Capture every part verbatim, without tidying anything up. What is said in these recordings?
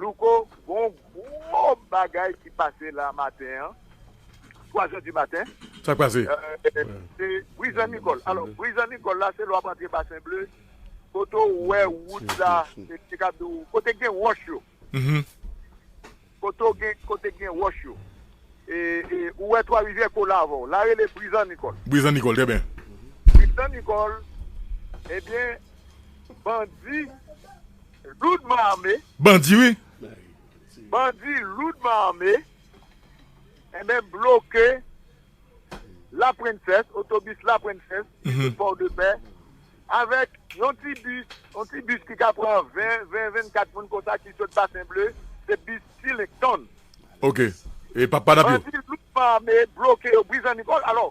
Louko, gon gwo bagay ki pase la maten an, twa zè di maten. Sa k pase? Euh, se Brizan Nikòl. Alò, Brizan Nikòl la, se lè w ap antre Basen Ble, kote w wè wout la, se, se ka di w, kote gen wòch yo. Mhm. Kote w gen, kote gen wòch yo. E, e, ou wè Twa Rivyè kole avè w. La rele Brizan Nikòl. Brizan Nikòl, trè byen. Brizan Nikòl, ebyen, bandi loudman ame. Bandi, wi. Bandi loudman ame, enben, bloke Laprensès, otobis Laprensès, ki sot Pòdepè, avèk yon ti bis, yon ti bis ki ka pran ven, ven, vennkat moun konsa ki sot Basen Ble, se bis Ti Lenkton. Ok. E pa, pa n ap yo. Bandi loudman ame bloke yo Brizan Nikòl. Alò,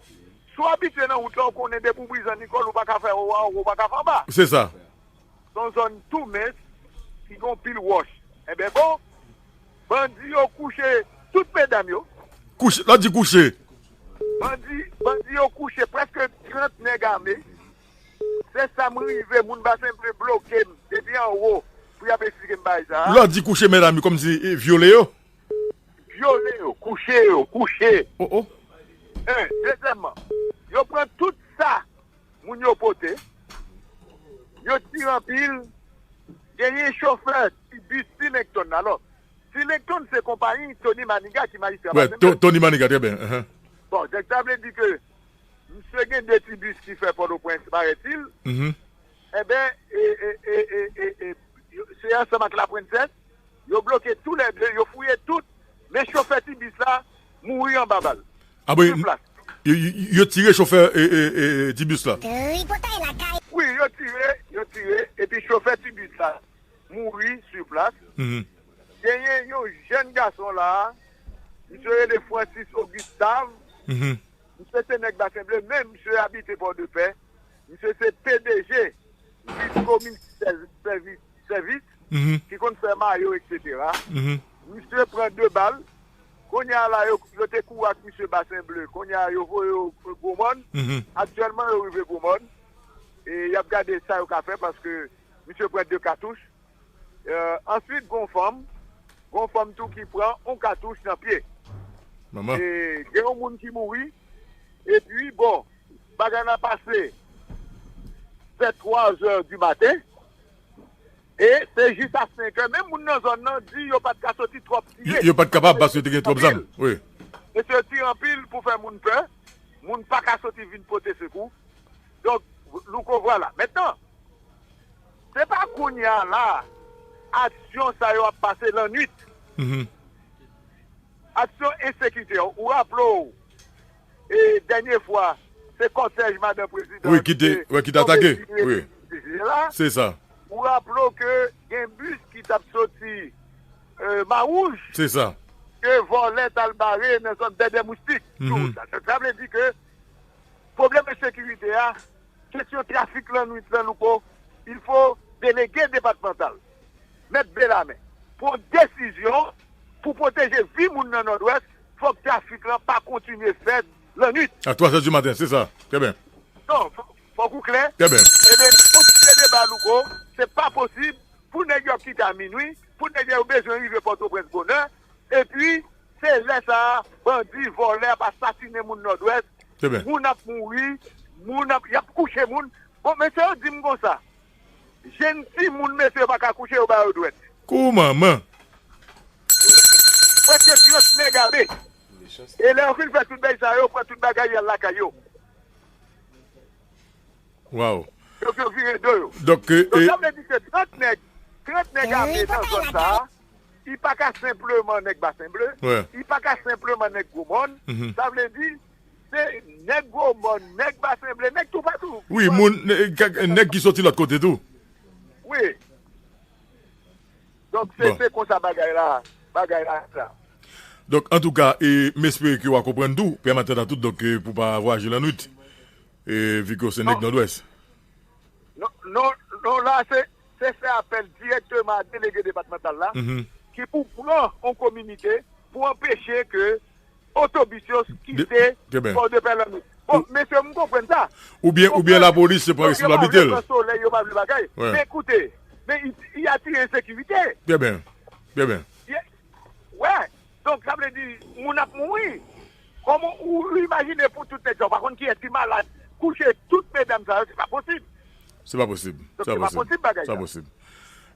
si w abitye nan wout la, ou konnen depi w Brizan Nikòl, ou pa ka fè anwo a, ou pa ka fè anba. Se sa. Se yon zòn tou mens ki gen yon pil wòch. Enben bon, bandi yo kouche tout medam yo. Kouche, lè w di kouche. Bandi, bandi yo kouche prèske trant nèg ame. Se sa m rive, moun Basen Ble bloke m depi anwo pou y ap eksplike m bagay sa a. Lè w di kouche medam yo, kòmsi, e, vyole yo? Vyole yo, kouche yo, kouche. Oh, oh. En, dezyèmman, yo pran tout sa moun yo pote, yo tire anpil, genyen chofè ti bis Ti Lenkton. Alò, Ti Lenkton se konpayi Tony Maniga ki majistra Basen Ble. Tony Maniga, trè byen. Bon, donk sa vle di ke misye gen de ti bis ki fè Pòtoprens, paraît-il. Enben, e, e, e, e, e, e, se ansanm ak Laprensès, yo bloke toulède, yo fouye tout, men chofè ti bis la mouri anba bal. Ah bon, sou plas. Yo, yo, yo tire chofè, e, e, e, e, ti bis la. Tripotay lakay. Wi, yo tire, yo tire, epi chofè ti bis la mouri sou plas. Mhm. Genyen yon jèn gason la, misye rele Francis Augustave. Mhm. Misye se nèg Basen Ble, men misye abite Pòdepè. Misye se P D G Visco Multi Service, Service, Mhm. ki konn fè mayo, et cetera. Mhm. Misye pran de bal. Kounye a la, yo, yo te kouri ak misye Basen Ble. Kounye a, yo voye yo Gwomòn. Mhm. Aktyèlman, yo rive Gwomòn. E y ap gade sa yo ka fè paske misye pran de katouch. Euh, answit, gon fanm, gon fanm tou ki pran yon katouch nan pye. Manman. E gen yon moun ki mouri. Epi, bon, bagay la pase vè twa zè di maten. E se jis a senk è. Menm moun nan zòn nan di yo pa t ka soti twòp tire. Yo, yo pa t kapab paske te gen twòp zam. Wi. Mesye tire anpil pou fè moun pè. Moun pa ka soti vin pote sekou. Donk, Louko, vwala. Mentnan, se pa kounye a la, aksyon sa yo ap pase lannwit. Mhm. Aksyon ensekirite. Ou raple w, e, dènye fwa, se kòtèj madan prezidan Wi, ki te, wi, ki te atake. Wi. Se sa. Ou raple w ke gen bis ki t ap soti, e, Mawouj. Se sa. Ke vòlè t al bare nan zòn Dèdè Moustik. Mhm. Sa, sa vle di ke pwoblèm ensekirite a, kesyon trafik lannwit lan, Louko, il fo delege depatmantal, mèt Belame, pran desizyon pou pwoteje vi moun nan Nòdwès, fòk trafik lan pa kontinye fèt lannwit. A twa zè di maten, se sa. Trè byen. Non, fò, fòk ou klè. Trè byen. Ebyen, kontinye deba, Louko, se pa posib pou nèg yo ap kite a minwi, pou nèg yo bezwen rive Pòtoprens bonè, epi se lè sa a, bandi, vòlè ap asasinen moun Nòdwès, Trè byen. Moun ap mouri, moun ap, y ap kouche moun. Bon, mesye yo di m konsa, jèn timoun, mesye, yo pa ka kouche, yo ba yo dwèt. Kou manman. Prèske trant nèg ame. E lè yo fin fè tout bagay sa yo, pran tout bagay, y al lakay yo. Waw. Yo, yo vire do yo. Donk, e, Donk, e sa vle di ke trant nèg, trant nèg ame nan zòn sa a, li pa ka senpleman nèg Basen Ble, Wi. li pa ka senpleman nèg Gwomòn. Mhm. Sa vle di, se nèg Gwomòn, nèg Basen Ble, nèg toupatou. Wi, moun, nè-, kèk, nèg ki soti lòt kote tou. Wi. Donk, se, Bon. se konsa bagay la, bagay la sa. Donk, antouka, e, m espere ke w a konprann tou, pèmèt a tout, donk, e, pou pa vwayaje lannwit, e, vi ke w se nèg Nòdwès. Non, non, non, la, se, se fè apèl dirèkteman a delege depatmantal la, Mhm. ki pou pran yon kominike pou anpeche ke otobis yo kite Pòdepè lannwit. Bon, mesye, m konprann sa. Oubyen, oubyen lapolis se pran responsablite l. Yo pa vle pran solèy, yo pa vle bagay. Wi. Men koute, men y, y atire ensekirite. Trè byen. Trè byen. Wè. Donk, sa vle di, moun ap mouri. Kòman ou imajine pou tout nèg sa, ou pa konn kiyès ki malad, kouche tout medam sa yo, se pa posib. Se pa posib. Donk, se pa posib bagay sa. Se pa posib.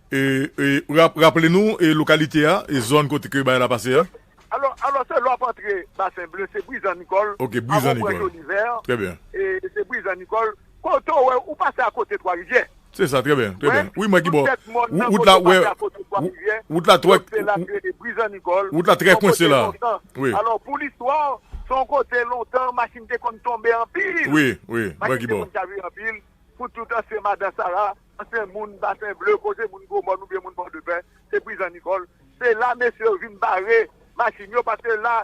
E, e, rap-, raple nou, e, lokalite a, e zòn kote ke bagay la pase a. Alò, alò, se lè w ap antre Basen Ble, se Brizan Nikòl. Ok, Brizan Nikòl. Avan w pran Jolivè, trè byen. E se Brizan Nikòl. Kote w wè, ou pase akote Twa Rivyè. Se sa, trè byen, trè byen. Wi, mwen ki bò. Wout la, wè, wout la twè, wout la trè kwense la. Wi. Alò, pou listwa, se yon kote lontan, machin te konn tonbe anpil. Wi, wi, mwen ki bò. Machin te konn chavire anpil. Pou tout ansyen Madan Sara, ansyen moun Basen Ble, kote moun Gwomòn oubyen moun Pòdepè, se Brizan Nikòl. Se la mesye yo vin bare machin yo, paske la,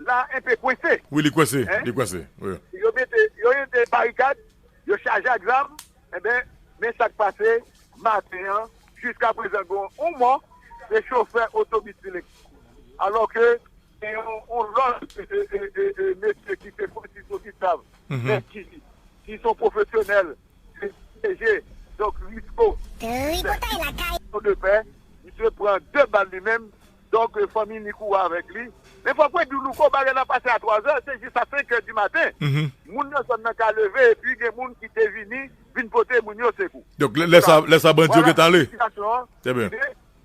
la enpe kwense. Wi, li kwense, li kwense, wi. Yo mete, yo mete barikad, yo chaje ak zam, enben, men sa k pase maten an, jiska prezan gen yon mò, se chofè otobis Silex. Alò ke gen yon, yon lòt, e, e, e, e, mesye ki se Francis Octave, men ki, ki se yon pwofesyonèl, se P D G, donk Risco, Tripotay lakay. Pòdepè, misye pran de bal li menm, donk, e, fanmi ni kouri avèk li. Men fòk mwen di w, Louko, bagay la pase a twa zè, se jis a senk è di maten. Moun nan zòn nan ka leve, epi gen moun ki te vini, vin pote moun yo sekou. Donk, lè, lè sa, lè sa bandi yo gentan ale. Trè byen.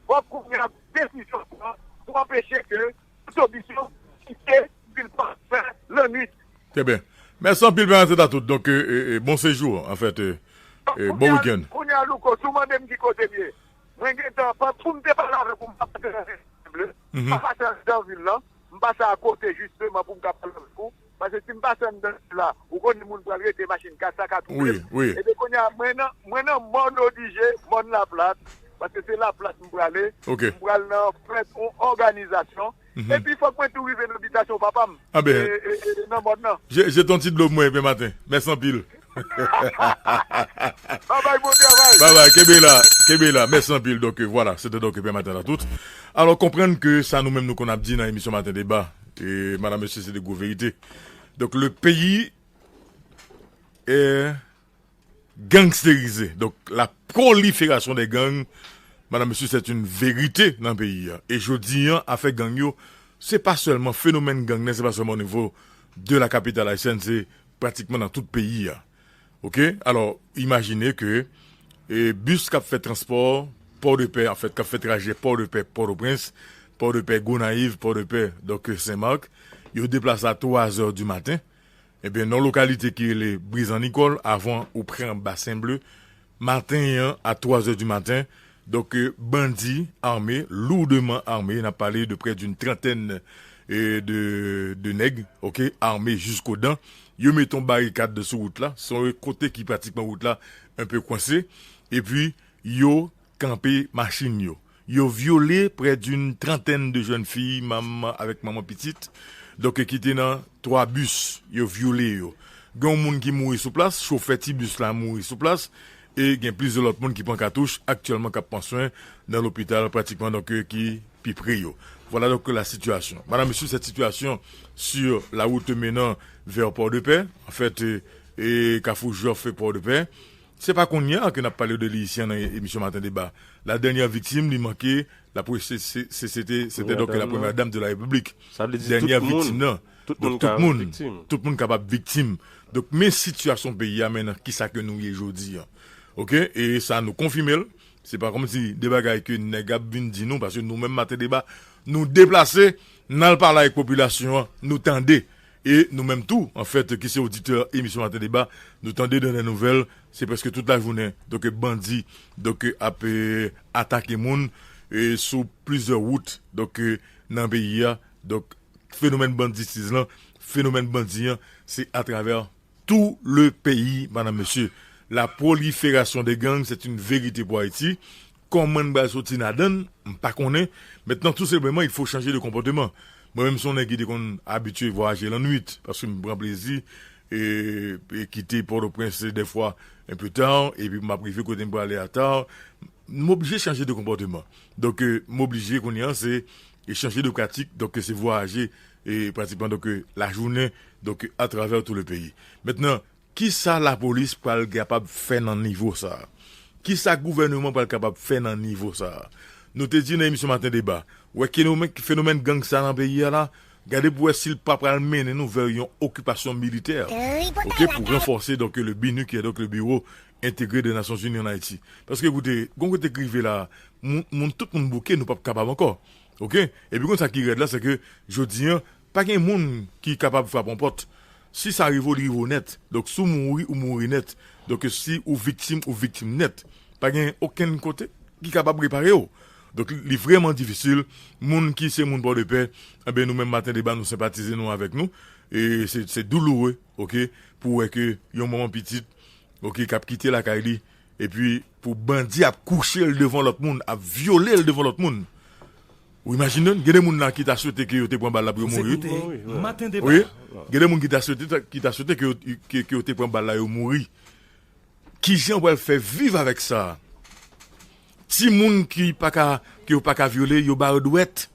Fòk kounye a desizyon pran pou anpeche ke otobis yo kite vil Pòdepè lannwit. Trè byen. Mèsi anpil, Pè Maten Tatout. Donk, e, e, e, bon sejou, anfèt, e, e, bon wikenn. Kounye a, Louko, si w mande m ki kote m ye, mwen gentan, pa, pou m te pale avèk ou, m pa pase nan Ble, m pa pase anndan vil lan, m pase akote, jisteman, pou m ka pale avèk ou. Paske si m pase anndan vil la, ou konnen moun pral rete, machin kat sa ka twouve m. Wi, wi. Ebyen, kounye a, mwen nan, mwen nan mòn Odigé, mòn Laplat, paske se Laplat m prale. Ok. M pral nan fèt yon òganizasyon. Epi fòk mwen tou rive nan bitasyon papa m. Ah ben, e, e, e, nan mòn nan. Je, jete yon ti dlo pou mwen, Pè Maten. Mèsi anpil. Babay, bon travay. Babay, kenbe la, kenbe la. Mèsi anpil. Donk, euh, vwala, se te donk Pè Maten Tatout. Alò, konprann ke sa nou menm nou konn ap di nan emisyon Maten Deba, e madam, mesye, se de gwo verite. Donk, le peyi est gangsterize. Donk, la prolifération des gangs, madam, mesye, c'est une vérité nan peyi a. E jodi a, afè gang yo, se pa sèlman fenomèn gang nan, se pa sèlman o nivo de la kapital ayisyèn, se pratikman nan tout peyi a. Oke? Alò, imajine ke, e, bis k ap fè transpò Pòdepè, anfèt, k ap fè trajè Pòdepè, Pòtoprens, Pòdepè, Gonayiv, Pòdepè, donk, Senmak, yo deplase a twa zè di maten. Ebyen, nan lokalite ki rele Brizan Nikòl, avan ou pran Basen Ble, maten an, a twa zè di maten, donk, euh, bandi ame, lourdement armés, n ap pale de près d'une trentaine, euh, de, de nèg, oke, ame jiskodan, yo mete yon barikad sou wout la, se yon kote ki pratikman wout la enpe kwense, epi yo kanpe machin yo. Yo vyole près d'une trentaine de jeunes filles, manman avèk manman pitit, donk, ki te nan twa bis, yo vyole yo. Gen yon moun ki mouri sou plas, chofè ti bis la mouri sou plas, e gen plizyè lòt moun ki pran katouch aktyèlman k ap pran swen nan lopital pratikman, donk, ki pi pre yo. Voilà donc la situation. Madame, mesye, cette situation sur la route menant vers Port-de-Paix, en fait, e, e Kafou Jòf e Pòdepè, se pa kounye a ke n ap pale de li isi an nan emisyon Maten Deba. La dènyè viktim, li manke, la pre-, se, se, se, se te, se te donk la premyè dam de la Repiblik. Sa vle di dènyè viktim nan. Tout moun ka viktim. Tout moun kapab viktim. Donk, men sitiyasyon peyi a, men nan kisa ke nou ye jodi a. Oke? E sa nou konfime l. Se pa kòmsi de bagay ke nèg ap vin di nou, paske nou menm Maten Deba, nou deplase, n al pale ak popilasyon an, nou tande. E nou menm tou, anfèt, ki se oditè emisyon Maten Deba, nou tande dans les nouvelles, se prèske tout lajounen, donk, bandi, donk, ap, e, atake moun, e, sou plizyè wout, donk, e, nan peyi a. Donk, fenomèn banditiz lan, fenomèn bandi an, se atravè tout le pays, madame, monsieur. La prolifération des gangs, c'est une vérité pour Haïti. Kòman n pral soti ladan l, m pa konnen. Maintenant, tout simplement, il faut changer de comportement. Mwen menm, se yon nèg ki te konn abitye vwayaje lannwit, paske m pran plezi e, e kite Pòtoprens dèfwa enpe ta, epi m ap rive kote m prale a ta. M oblije chanje de konpòteman. Donk, e, m oblije kounye a, se, e chanje de pratik, donk, se vwayaje, e pratikman, donk, e, lajounen, donk, atravè tout le peyi. Mentnan, kisa lapolis pral kapab fè nan nivo sa a? Kisa gouvèneman pral kapab fè nan nivo sa a? Nou te di nan emisyon Maten Deba, wè fenomèn, fenomèn gang sa nan peyi a la, gade pou wè si l pa pral mennen nou vè yon okipasyon militè, oke, pou ranfòse, donk, le BINUH, ki est donc le Bureau Intégré des Nations Unies en Haïti. Paske, koute, gon kote k rive la, moun, moun, tout moun bouke, nou p ap kapab ankò. Oke? Epi, konn sa ki rèd la, se ke, jodi a, pa gen moun ki kapab frape yon pòt. Si sa rive w, li rive w nèt. Donk, si w mouri, ou mouri nèt. Donk, si ou viktim, ou viktim nèt. Pa gen okenn kote ki kapab repare w. Donk, li vrèman difisil. Moun ki se moun Pòdepè, enben, nou menm Maten Deba, nou senpatize nou avèk nou. E se, se douloure, oke, pou wè ke yon manman pitit, oke, k ap kite lakay li, epi pou bandi ap kouche l devan lòt moun, ap vyole l devan lòt moun. Ou imajine, gen de moun la ki ta swete ke yo te pran bal la pou yo mouri. Wi. Gen de moun ki ta swete, ki ta swete ke yo, ke, ke yo te pran bal la, yo mouri. Kijan w pral fè viv avèk sa? Timoun ki pa ka, ke yo pa ka vyole, yo ba yo dwèt.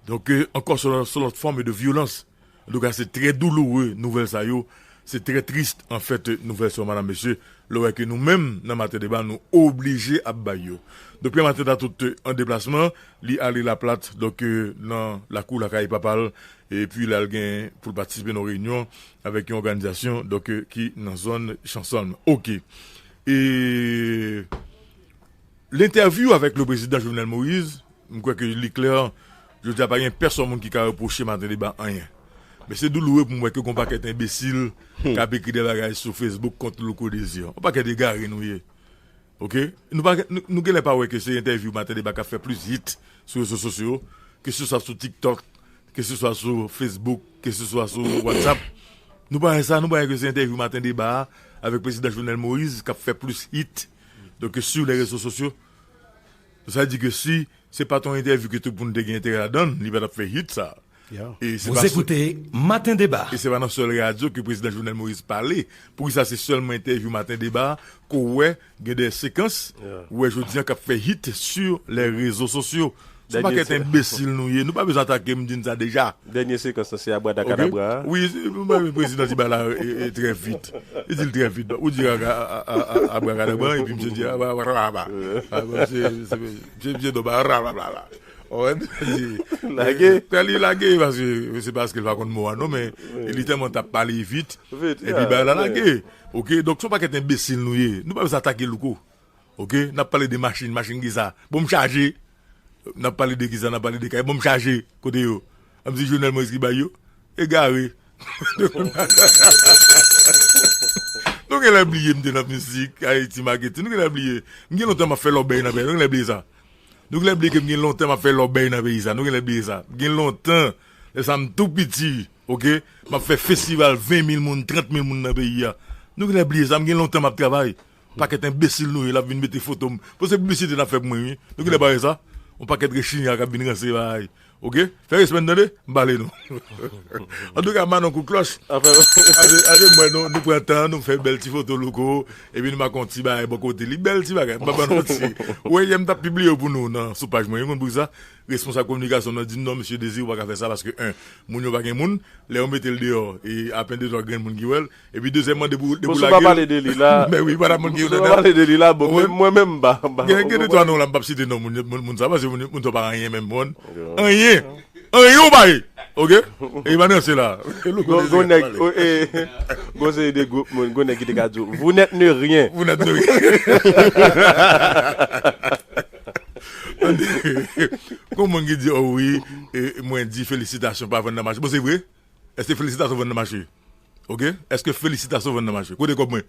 Donk, euh, encore sur, sur l'autre forme de violence. Antouka, se trè douloure nouvèl sa yo. Se trè tris, anfèt, nouvèl sa yo, madam, mesye. Lè w wè ke nou menm, nan Maten Deba, nou oblije ap bay yo. Donk, Pè Maten Deba tout, euh, an deplasman, li ale Laplat, donk, euh, nan lakou lakay papa l, epi l al gen pou l patisipe nan yon reyinyon avèk yon òganizasyon, donk, euh, ki nan zòn Chansòlm. Oke. E Lentèvyou avèk le prezidan Jovenel Moïse, m kwè ke li klè, jodi a pa gen pèsòn moun ki ka repwoche Maten Deba anyen. Men se douloure pou m wè ke gon pakèt enbesil k ap ekri de bagay sou Facebook kont Louko Désir. Yon pakèt egare nou ye. Oke? Nou pa, nou, nou genlè pa wè ke se entèvyou Maten Deba k ap fè plis hit sou rezo sosyo, ke se swa sou TikTok, ke se swa sou Facebook, ke se swa sou WhatsApp. Nou pa wè sa, nou pa wè ke se entèvyou Maten Deba a avèk prezidan Jovenel Moïse k ap fè plis hit. Donk, sur les réseaux sociaux. Sa vle di ke si se pa t yon entèvyou ke tout moun te gen enterè ladan l, li pa t ap fè hit sa. E se pa sou, Maten Deba. E se pa nan sèl radyo ke prezidan Jovenel Moïse pale. Poukisa se sèlman entèvyou Maten Deba ke w wè gen de sekans, ou wè jodi a k ap fè hit sur les réseaux sociaux? Se yon pakèt enbesil nou ye. Nou pa bezwen atake m, di n sa deja. Dènye sekans lan, se abradakadabra a. Wi, se, mwen, prezidan di bagay la, e, e, trè vit. Li di l trè vit. Donk, ou di a, a, a, a, abrakadabra, epi misye di abrakadabra. A, bon, se, se, se, misye di, donk, abrakadabra. Ou konprann? Lage. Tè li lage, paske, se paske l pa konn mo a, non, men li tèlman t ap pale vit, epi bagay la lage. Oke, donk, se yon pakèt enbesil nou ye. Nou pa bezwen atake Louko. Oke? N ap pale de machin, machin kisa? Bon, m chaje. N ap pale de kisa? N ap pale de kay. Bon, m chaje. Kote yo? Ap di Jovenel Moïse ki bay yo? Egare. Nou genlè bliye m te nan mizik, Ayiti Maketin. Nou genlè bliye. M gen lontan m ap fè lòbèy nan peyi. Nou genlè bliye sa. Nou genlè bliye ke m gen lontan m ap fè lòbèy nan peyi sa. Nou genlè bliye sa. M gen lontan. Lè sa m tou piti. Oke? M ap fè festival ven mil moun, trant mil moun nan peyi a. Nou genlè bliye sa, m gen lontan m ap travay. Pakèt enbesil nou ye, l ap vin mete foto m. Bon, se piblisite n ap fè pou mwen, wi. Nou genlè pa wè sa? Yon pakèt rechinya k ap vin ranse bagay. Oke? Fè respè n tande, m pale nou. Antouka, Manon Kout Klòch. Anfen, ade, ade mwen, nou, nou pran tan, nou fè bèl ti foto Louko, epi nou make yon ti bagay bò kote li. Bèl ti bagay, m pa ban nou manti. Ou wè, yè m t ap pibliye yo pou nou nan, sou paj mwen, yo konn poukisa? Responsab kominikasyon nan di m, "Non, mesye Dezi, ou pa ka fè sa paske, en, moun yo pa gen moun. Lè yo mete l deyò, e apèn de twa grenn moun ki wè l. Epi, dezyèmman, depi, depi w lage l." Bon, si w pa pale de li la, men wi, pa t ap moun ki wè l. Si w pa pale de li la, bon, mwen, mwen menm, m pa, m pa, gen, gen de twa non la, m p ap site non moun, moun, moun sa, paske moun, moun sa pa anyen menm, moun. Anyen. Anyen ou pa ye. Oke? E pa nan se la. Gon, gon nèg, o, e, gon seri de gwoup moun, gon nèg ki te ka di w, "Vous n'êtes ne rien." Vous n'êtes ne rien. Gon moun ki di, "O wi, e, mwen di felisitasyon pa vann nan mache." Bon, se vre? Èske felisitasyon vann nan mache? Oke? Èske felisitasyon vann nan mache? Kote kòb mwen?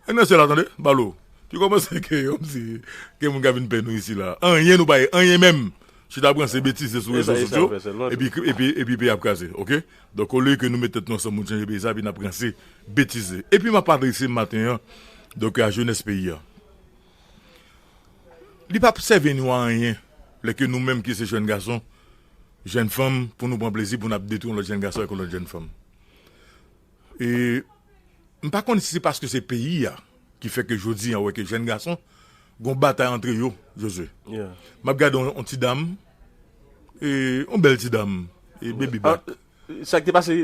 Ann nan se la, tande? Balo. Ki kòmanse ke, kòmsi, ke moun ka vin pè nou isi la. Anyen nou pa ye, anyen menm. Chita pran se betize sou rezo sosyo. Epi, epi, epi peyi ap kraze, oke? Donk, olye ke nou met tèt nou ansanm pou n chanje peyi sa, epi n ap pran se betize. Epi m ap adrese maten an, donk, a jenès peyi a. Li p ap sèvi nou a anyen, lè ke nou menm ki se jèn gason, jèn fanm, pou nou pran plezi, pou n ap detwi yon lòt jèn gason avèk yon lòt jèn fanm. E m pa konn si se paske se peyi a ki fè ke jodi a, w wè ke jèn gason, gon batay antre yo, Jozye. M ap gade yon, yon ti dam, e, yon bèl ti dam, e, baby black. Sa k te pase,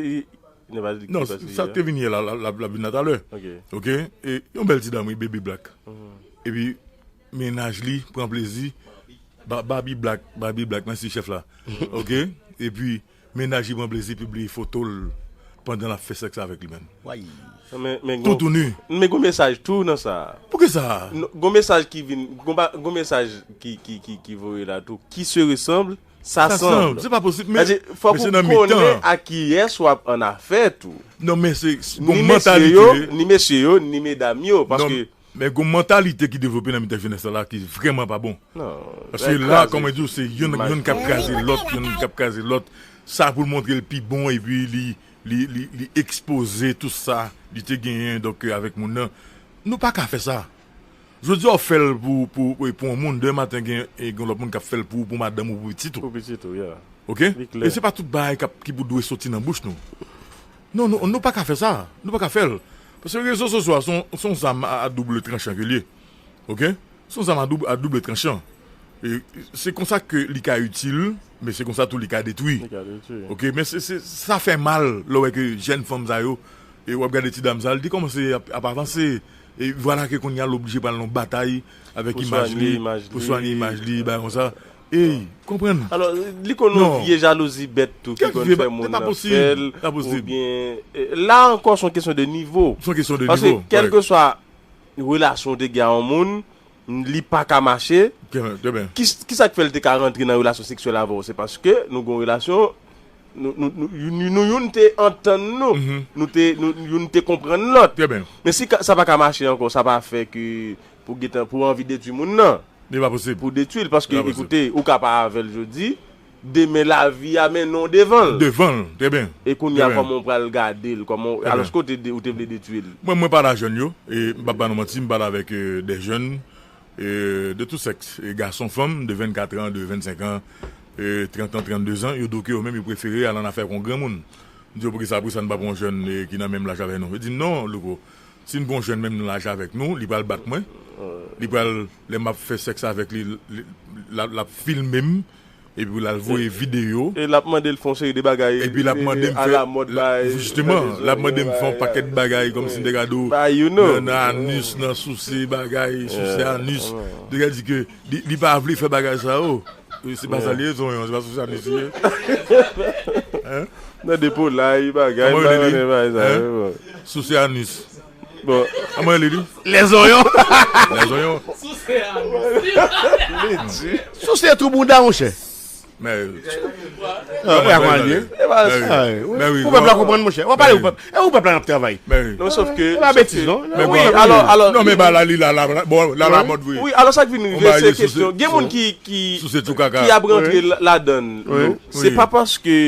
non, sa k te vin yè la, l ap vin la talè. Oke? E, yon bèl ti dam, wi, baby black. Epi, mennaj li pran plezi Ba- Barbie Black, Barbie Black, mèsi chèf la. Ok? Epi, mennaj li pran plezi pibliye foto l pandan l ap fè sèks avèk li menm. Way. Men, men, Toutou gon, ni. Men gon mesaj tou nan sa. Pou ki sa? Non, gon mesaj ki vin, gon, ba- gon mesaj ki, ki, ki, ki voye la tou. Qui se ressemble, s'assemble. Se pa posib, men Fòk men se ou nan konnen mitan. A kiyès w ap an afè tou. Non, men se Ni gon mesye yo, mantalite. Ni mesye yo, ni medam yo. Non, Paske, men gon mantalite ki devlope nan mitan jenès la ki vrèman pa bon. non, Paske la, kòman di w, se youn youn k ap kraze lòt, youn k ap kraze lòt. Sa pou l montre l pi bon, epi li li li li ekspoze tout sa li te genyen, donk, euh, avèk moun nan. Nou pa ka fè sa. Jodi a, w fè l pou, pou, pou, pou yon moun, demen maten, gen, e, gen lòt moun k ap fè l pou, pou madanm ou, pou pitit ou. Pou pitit ou, yeah. Ok? Li klè. E se pa tout bagay k ap- ki pou dwe soti nan bouch nou. Non, nou, nou pa ka fè sa. Nou pa ka fè l. Paske rezo sosyo a, se yon- se yon zam a, a double tranchan ke l ye. Ok? Se yon zam a doub- a double tranchan. E se konsa ke li ka itil, men se konsa tou li ka detwi. Li ka detwi. Ok, men se, se, sa fè mal lè w wè ke jèn fanm sa yo, e w ap gade ti dam sa, li te kòmanse ap, ap avanse. E vwala ke kounye a l oblije pral nan batay avèk Pou imaj swanye li, imaj pou li. Swanye imaj li, bagay konsa. Ey, konprann. Alò, li konn yon Non. vye jalouzi bèt tou ki Kèk konn vye fè ba- moun se pa nan posib, fè l, se pa posib. Oubyen, eh, la ankò, se yon kesyon de nivo. Se yon kesyon de Paske, nivo. Kèlkeswa relasyon w te gen a yon moun, li pa ka mache, Trè byen, trè byen. ki, ki sa k fè l te ka rantre nan relasyon seksyèl avè w? Se paske nou gen yon relasyon, nou, nou, nou, nou, nou youn te antann nou, Mhm. nou te, nou, youn te konprann lòt. Trè byen. Men si ka- sa pa ka mache ankò, sa pa fè ke pou gentan, pou anvi detwi moun nan, Li pa posib. Pou detwi l, paske, Li pa posib. Ekoute, ou ka pa avè l jodi, demen lavi a mennen w devan l. Devan l, trè byen. E kounye a, Trè byen. Kòman w pral gade l, kòman w, Trè byen. Alòske w te, ou te vle detwi l. Mwen, mwen pale a jèn yo, e m p ap ba nou manti, m pale avèk, euh, des jeunes, euh, de tout sexe, e gason, fanm, de vennkat an, de vennsenk an, e trant an, trannde zan, yo di w ke yo menm yo prefere al an afè ak yon granmoun. M di yo, poukisa, poukisa n pa pran yon jèn, e, ki nan menm laj avè nou? Yo di m, non, Louko, si n pran yon jèn menm nan laj avèk nou, li pral bat mwen, li pral, lè m ap fè sèks avèk li, li- l ap- l ap filme m, epi l al voye videyo. E l ap mande l fè yon seri de bagay. Epi l ap mande m fè, Alamòd, bagay. Jisteman, l ap mande m fè yon pakèt bagay, kòmsi m te ka di w, Bagay, you know. nan, nan anis, nan souse bagay, souse anis. Li ka di ke li, li pa vle fè bagay sa yo. E se pa sa li ye, zonyon, se pa souse anis li ye. Nan depo lay, bagay, Kòman yo rele li? Bagay, bagay, sa, Hein? Bon. Souse anis. Bon. Kòman yo rele li? Lèzonyon. Lèzonyon. Souse twou bouda, monchè. Men, Ah, ou pa konn li. men wi. Pou pèp la konprann, monchè. W ap pale pou pèp. E pou pèp la n ap travay. Men wi. Non, sòf ke. E pa betiz, non. Men Wi, bon, alò, alò. Non, men ba la li la, la, la, bon, la, la mòd, wi. Wi, alò sa k vin On rive, ba se li sou- kesyon. Gen moun ki, ki, Sou se tou kaka. ki ap rantre la- ladan l. Wi. Se Wi. Pa paske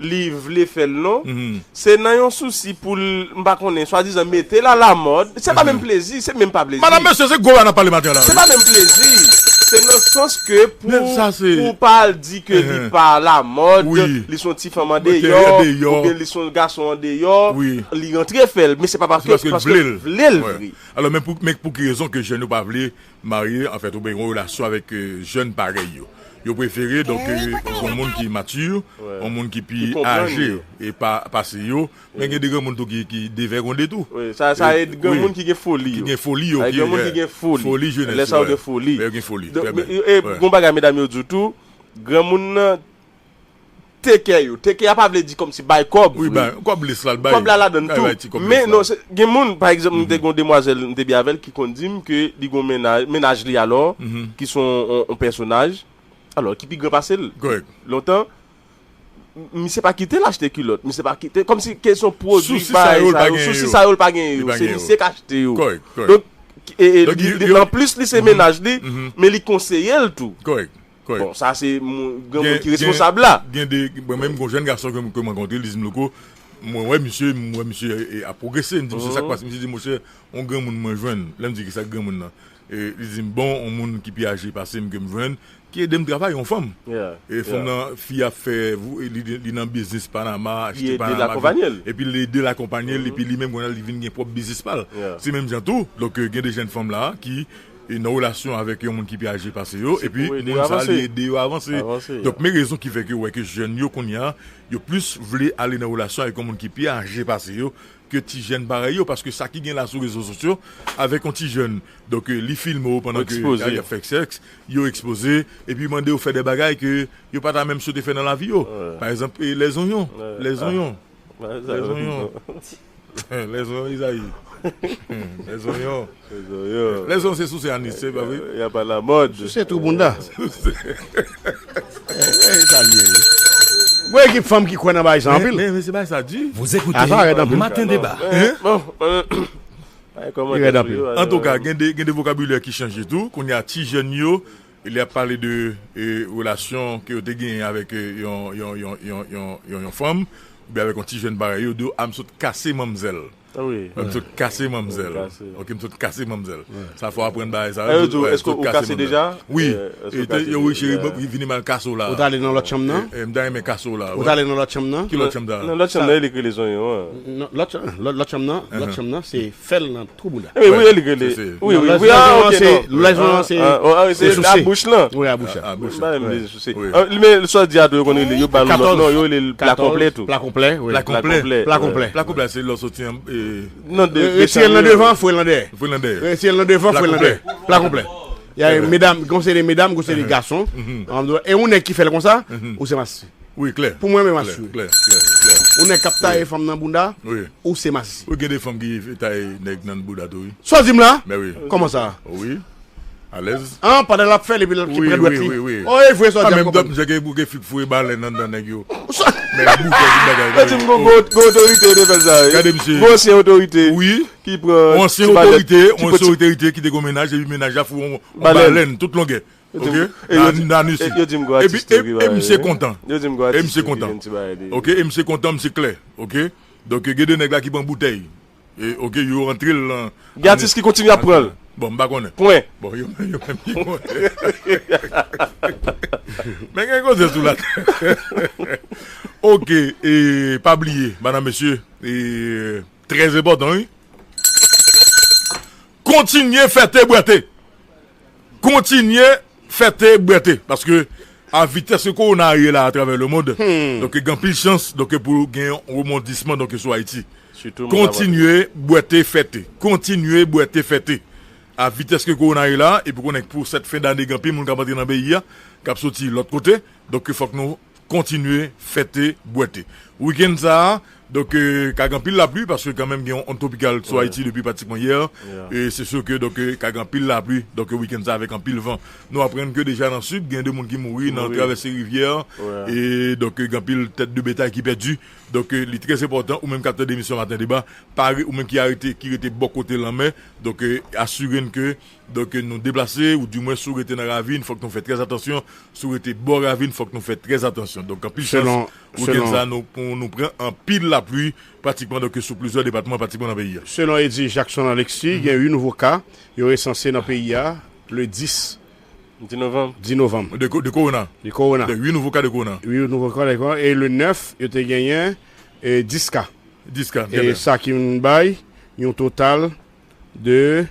li vle fè l, non. Mhm. Se nan yon sousi pou l, m pa konnen, swadizan mete l alamòd. Se pa menm plezi, se menm pa plezi. Madanm, mesye, se gwo la n ap pale maten la. Se pa menm plezi. Se nan sans ke pou, Men sa se- pou pa al di ke li Mhm. pa alamòd, Wi. Li se yon ti fanm an Mwen te deyò, deyò. Oubyen li se yon gason an deyò, Wi. Li rantre fè l, men se pa paske, Se paske l paske vle l l. Vle l Wè. vre. Alò, men pou, men pou ki rezon ke jèn yo pa vle marye, anfèt, oubyen yon relasyon avèk, euh, jèn parèy yo? Yo prefere, donk, euh, yon moun ki mati, yon moun ki pi Ki konprann aje yo. E pa pase yo. Men gen de granmoun tou ki, ki devègonde tou. Wi, sa, sa E- e granmoun ki gen foli Ki yo. gen foli yo. Ay, Ki, granmoun ki eh, gen foli. Foli jenès. Lè sa yo Wè. Gen foli. Wè, yo gen foli. Donk, Trè men, byen. e, Wè. Gon bagay medam yo di tou, granmoun nan teke yo. Teke a pa vle di kòmsi bay kòb. Wi, Vre. Ba, kòb lis la, l bay. Kòb la ladan Kay tou. bay ti kòb Men lis non, la. Se- gen moun, pa egzanp, m te gon demwazèl, m te byen avè l, ki konn di m ke li gon mennaj, mennaj li alò, Mhm. Ki se yon, yon, yon pèsonaj, alò, ki pi gran pase l. Kòrèk. Lontan, m- misye pa kite l achte kilòt, misye pa kite, kòmsi ke se yon pwodui Sousi sa yo, l pa gen yo. Sousi sa yo, l pa gen Li yo. pa Se gen yo. Misye k achte yo. Kòrèk, kòrèk. Donk, e, e, Donk, li- yo- li- yo- anplis, li se mennaj li, Mhm. Men li konseye l tou. Kòrèk, kòrèk. Bon, sa se moun- granmoun Gen- ki responsab la. Gen de, bon, menm gon jèn gason ke m, ke m rankontre, li di m, Louko, mwen wè misye, mwen wè misye e, e, ap pwogrese. M di, "Misye, sa k pase?" Misye di, "Monchè, yon granmoun mwen jwenn." Lè m di, "Kisa k granmoun nan?" E, li di m, "Bon, yon moun ki pi aje pase m ke m jwenn, ki ede m travay, yon fanm." Yeah, E fanm yeah. Nan, fi ap fè, vou- e li, li nan biznis Panama, Li achte ede l Panama, akonpanye l. Epi li ede l akonpanye l, epi li menm, kounye a, li vin gen pwòp biznis pa l. Yeah. Se menm jan tou, donk, euh, gen de jèn fanm la, ki, e nan relasyon avèk yon moun ki pi aje pase yo, epi moun sa li ede yo avanse. Donk, men rezon ki fè ke ou wè ke jèn yo kounye a, yo plis vle ale nan relasyon avèk yon moun ki pi aje pase yo, ke ti jèn parèy yo, paske sa ki gen la sou rezo sosyo, avèk yon ti jèn, donk, eh, li filme w pandan ke y ap fè sèks, yo ekspoze, epi mande w fè de bagay ke yo pa ta menm swete fè nan lavi yo. Pa egzanp, eh, lèzonyon. Lèzonyon. Lèzonyon. Lèzonyon, Izayi. Lèzonyon. Lèzonyon se souse anis, se pa vre? Y a pa la mòd. Souse twou bounda. Bon ekip fanm ki kwè nan bagay sa anpil. Men, men se bagay sa di. Vous écoutez Matin Débat. Antouka, gen de, gen de vokabilè ki chanje tou. Kounye a, ti jèn yo, lè y ap pale de, eh, relasyon ke yo te genyen avèk, eh, yon, yon, yon fanm, oubyen avèk yon ti jèn parèy yo, di w, "A, m sot kase manmzèl." M sot kase manmzèl. Ok, m sot kase manmzèl. Sa fò aprann bagay sa. Yo di w, "Èske ou kase deja?" Wi. Yo di, "Cheri, vini m al kase w la." Ou t ale nan lòt chanm nan? M ta renmen kase w la. Ou t ale nan lòt chanm nan? Ki lòt chanm ta? Nan lòt chanm nan, li k rele zonyon an. Lòt chanm nan, lòt chanm nan, se fè l nan twou bounda. Wi, wi, li k rele. Wi, wi, wi, ah, ok, non. Lèzonyon se souse. Abouch lan. Wi, abouch lan. Abouch lan. Men sa w di a tou, yo konn rele, yo ba l lòt non, yo rele l pla konplè tou. Pla konplè, wi. Pla konplè. Pla konplè. Pla konplè se lè w soti an, eh, non, retire l nan devan, foure l nan dèyè. Foure l nan dèyè. Retire l nan devan, foure l nan dèyè. Pla konplè. Y a medam, gon se de medam, gon se de gason. E yon nèg ki fè l konsa, ou se masi. Wi, klè. Pou mwen menm, asire. Klè, klè, klè. Ou nèg k ap taye fanm nan bounda, ou se masi. Wi, gen de fanm ki taye nèg nan bounda tou, wi. Sa w di m la? Men wi. Kòman sa? Wi. Alèz. An, pandan l ap fè l, epi l ap pran dwèt li. Wi, wi, wi. O, e vre sa w di a, m konprann. Menm dòt, m cheke pou gen fi k foure balèn anndan nèg yo. Men boutèy tout bagay. Yo di m gon, gon, gon otorite yo te fè l sa, wi. Gade misye. Gon ansyen otorite. Wi. Ki pran yon ansyen otorite, yon ansyen otorite ki te gon mennaj, epi mennaj la foure yon balèn tout longè. Ok? Nan, nan isi. Epi, e, e misye kontan. E misye kontan. Ok? E misye kontan, misye klè. Ok? Donk, gen de nèg la ki pran boutèy. E, ok, yo rantre l nan. Gen atis ki kontinye ap pran l. Bon, m pa konnen. Pwen. Bon, yo, yo menm ki konnen. Men gen koze sou latè. Ok, e pa bliye, madanm, mesye, e trè enpòtan, wi. Kontinye fète bwète. Kontinye fète bwète. Paske a vitès ke kowona a ye la atravè lemond, donk gen anpil chans, donk, pou gen yon rebondisman, donk, sou Ayiti. Kontinye bwète fète. Kontinye bwète fète. A vitès ke kowona a ye la, epi konnen pou sèt fen dane, gen anpil moun k ap antre nan peyi a, k ap soti lòt kote. Donk, fòk nou kontinye fète bwète. Wikenn sa a, donk, eh, ka gen anpil lapli, paske kanmenm gen yon ond twopikal sou Ayiti depi pratikman yè. E se si ke, donk, eh, ka gen anpil lapli, donk, wikenn sa a avèk anpil van. Nou aprann ke deja nan sid, gen de moun ki mouri nan travèse rivyè. E donk, eh, gen anpil tèt de betay ki pèdi. Donk, eh, li trè enpòtan, ou menm k ap tande emisyon Maten Deba, pare, ou menm ki arete, ki rete bò kote lanmè, donk, eh, asire n ke, donk, eh, nou deplase, ou dimwen si w rete nan ravin, fòk nou fè trè atansyon, si w rete bò ravin, fòk nou fè trè atansyon. Donk, anpil chans, wikenn sa, nou, pou nou pran anpil lapli, pratikman, donk, sou plizyè depatman, pratikman nan peyi a. Selon Eddy Jackson Alexis, gen uit nouvo ka yo resanse nan peyi a, le dis. Dis novanm. Dis novanm. De ko-, de kowona. De kowona. De uit nouvo ka de kowona. Uit nouvo ka de kowona. E le nèf, yo te genyen, e, dis ka. Dis ka, byen. E sa ki vin bay yon total de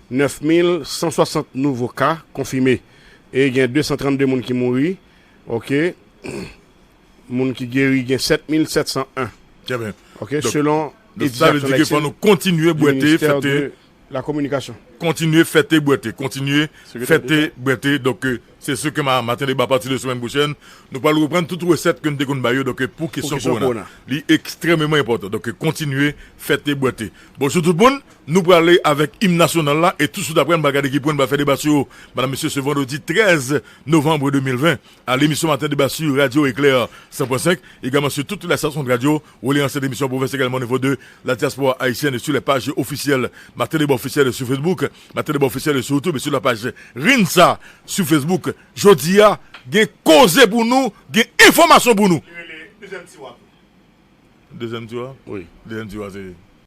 nèf mil san swasant nouvo ka konfime. E gen de san trannde moun ki mouri. Ok. Moun ki geri gen sèt mil sèt san en. Trè byen. Ok, selon Eddy Jackson Alexis, di ministè de la kominikasyon. Donk, sa vle di ke fò nou kontinye bwète, fète. Kontinye fète bwète, kontinye fète bwète. Donk, eh, se si ke ma-, Maten Deba, apati de semèn pwochèn, nou pral reprann tout resèt ke n te konn ba yo, donk, eh, pou kesyon kowona. Li ekstrèmeman enpòtan. Donk, eh, kontinye fète bwète. Bonjou tout moun, nou prale avèk im nasyonal la, e touswit apre, n pral gade ki pwen n pral fè deba sou yo. Madanm, mesye, se vandredi trèz novanm de mil ven. A lemisyon Maten Deba sur Radio Éclair san pwen senk, également sur toutes les stations de radio relayant cette émission en province, également au niveau de la diaspora haïtienne et sur les pages officielles Maten Deba Officiel sur Facebook, Maten Deba Officiel sur YouTube et sur la page Rinsa sur Facebook. Jodi a, gen koze pou nou, gen enfòmasyon pou nou. Dezyèm tiwa. Wi. Dezyèm tiwa, se